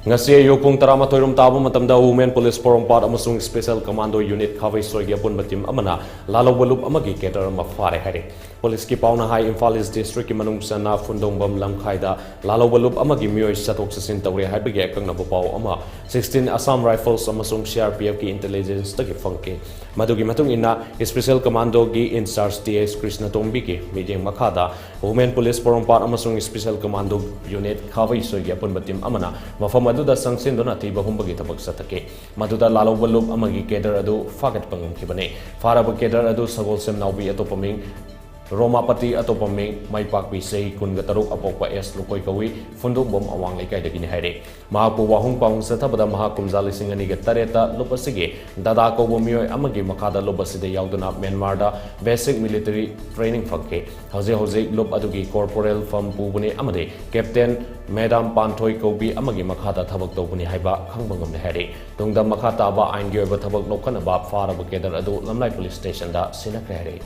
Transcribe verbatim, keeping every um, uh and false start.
ꯉꯁꯤ ꯑꯌꯨꯛ ꯄꯨꯡ ꯇꯔꯥꯃꯥꯊꯣꯏ ꯔꯣꯝ ꯇꯥꯕ ꯃꯇꯝꯗ Women Police Porompat ꯑꯃꯁꯨꯡ Special Commando Unit ꯈꯥꯕꯩꯁꯣꯏꯒꯤ ꯑꯄꯨꯟꯕ ꯇꯤꯝ ꯑꯃꯅ ꯂꯥꯜꯍꯧꯕ ꯂꯨꯞ ꯑꯃꯒꯤ ꯀꯦꯗꯔ ꯑꯃ ꯐꯥꯔꯦ ꯍꯥꯏꯔꯤ꯫ ꯄꯨꯂꯤꯁꯀꯤ ꯄꯥꯎꯅ ꯍꯥꯏ, ꯏꯝꯐꯥꯜ ꯏꯁ ꯗꯤꯁꯇ꯭ꯔꯤꯛꯀꯤ ꯃꯅꯨꯡ ꯆꯟꯅ ꯐꯨꯟꯗꯣꯡꯕꯝ ꯂꯝꯈꯥꯏꯗ ꯂꯥꯜꯍꯧꯕ ꯂꯨꯞ ꯑꯃꯒꯤ ꯃꯤꯑꯣꯏ ꯆꯠꯊꯣꯛ ꯆꯠꯁꯤꯟ ꯇꯧꯔꯦ ꯍꯥꯏꯕꯒꯤ ꯑꯀꯛꯅꯕ ꯄꯥꯎ ꯑꯃ sixteen Assam Rifles ꯑꯃꯁꯨꯡ C R P F ꯀꯤ intelligence ꯇꯒꯤ ꯐꯪꯈꯤ꯫ ꯃꯗꯨꯒꯤ ꯃꯇꯨꯡ ꯏꯟꯅ, Special Commando ꯒꯤ in charge T S ꯀ꯭ꯔꯤꯁꯅꯇꯣꯝꯕꯤꯒꯤ ꯃꯤꯠꯌꯦꯡ ꯃꯈꯥꯗ Women Police Porompat ꯑꯃꯁꯨꯡ Special Commando Unit ꯈꯥꯕꯩꯁꯣꯏꯒꯤ ꯑꯄꯨꯟꯕ ꯇꯤꯝ ꯑꯃꯅ ꯃꯐꯝ ꯑꯗꯨꯗ ꯆꯪꯁꯤꯟꯗꯨꯅ ꯊꯤꯕ ꯍꯨꯝꯕꯒꯤ ꯊꯕꯛ ꯆꯠꯊꯈꯤ꯫ ꯃꯗꯨꯗ ꯂꯥꯜꯍꯧꯕ ꯂꯨꯞ ꯑꯃꯒꯤ ꯀꯦꯗꯔ ꯑꯗꯨ ꯐꯥꯒꯠꯄ ꯉꯝꯈꯤꯕꯅꯤ꯫ ꯐꯥꯔꯕ ꯀꯦꯗꯔ ꯑꯗꯨ ꯁꯒꯣꯜꯁꯦꯝ ꯅꯥꯎꯕꯤ, ꯑꯇꯣꯞꯄ ꯃꯤꯡ ꯔꯣꯃꯥꯄꯇꯤ, ꯑꯇꯣꯞꯄ ꯃꯤꯡ ꯃꯥꯏꯄꯥꯛꯄꯤ, ꯆꯍꯤ ꯀꯨꯟꯒ ꯇꯔꯨꯛ, ꯑꯄꯣꯛꯄ ꯑꯦꯁ ꯂꯨꯀꯣꯏ ꯀꯧꯏ, ꯐꯨꯟꯗꯣꯡꯕꯝ ꯑꯋꯥꯡ ꯂꯩꯀꯥꯏꯗꯒꯤꯅꯤ ꯍꯥꯏꯔꯤ꯫ ꯃꯍꯥꯛꯄꯨ ꯋꯥꯍꯣꯡ ꯄꯥꯎꯍꯣꯡ ꯆꯠꯊꯕꯗ ꯃꯍꯥꯛ ꯀꯨꯝꯖꯥ ꯂꯤꯁꯤꯡ ꯑꯅꯤꯒ ꯇꯔꯦꯠꯇ ꯂꯨꯞ ꯑꯁꯤꯒꯤ ꯗꯥꯗꯥ ꯀꯧꯕ ꯃꯤꯑꯣꯏ ꯑꯃꯒꯤ ꯃꯈꯥꯗ ꯂꯨꯞ ꯑꯁꯤꯗ ꯌꯥꯎꯗꯨꯅ ꯃ꯭ꯌꯥꯟꯃꯥꯔꯗ basic military training ꯐꯪꯈꯤ꯫ ꯍꯧꯖꯤꯛ ꯍꯧꯖꯤꯛ ꯂꯨꯞ ꯑꯗꯨꯒꯤ corporal ꯐꯝ ꯄꯨꯕꯅꯤ ꯑꯃꯗꯤ Captain ꯃꯦꯗꯥꯝ ꯄꯥꯟꯊꯣꯏ ꯀꯧꯕꯤ ꯑꯃꯒꯤ ꯃꯈꯥꯗ ꯊꯕꯛ ꯇꯧꯕꯅꯤ ꯍꯥꯏꯕ ꯈꯪꯕ ꯉꯝꯂꯦ ꯍꯥꯏꯔꯤ꯫ ꯇꯨꯡꯗ ꯃꯈꯥ ꯇꯥꯕ ꯑꯥꯏꯟꯒꯤ ꯑꯣꯏꯕ ꯊꯕꯛ ꯂꯧꯈꯠꯅꯕ ꯐꯥꯔꯕ ꯀꯦꯗꯔ ꯑꯗꯨ ꯂꯝꯂꯥꯏ ꯄꯨꯂꯤꯁ ꯁ꯭ꯇꯦꯁꯟꯗ ꯁꯤꯟꯅꯈ꯭ꯔꯦ ꯍꯥꯏꯔꯤ꯫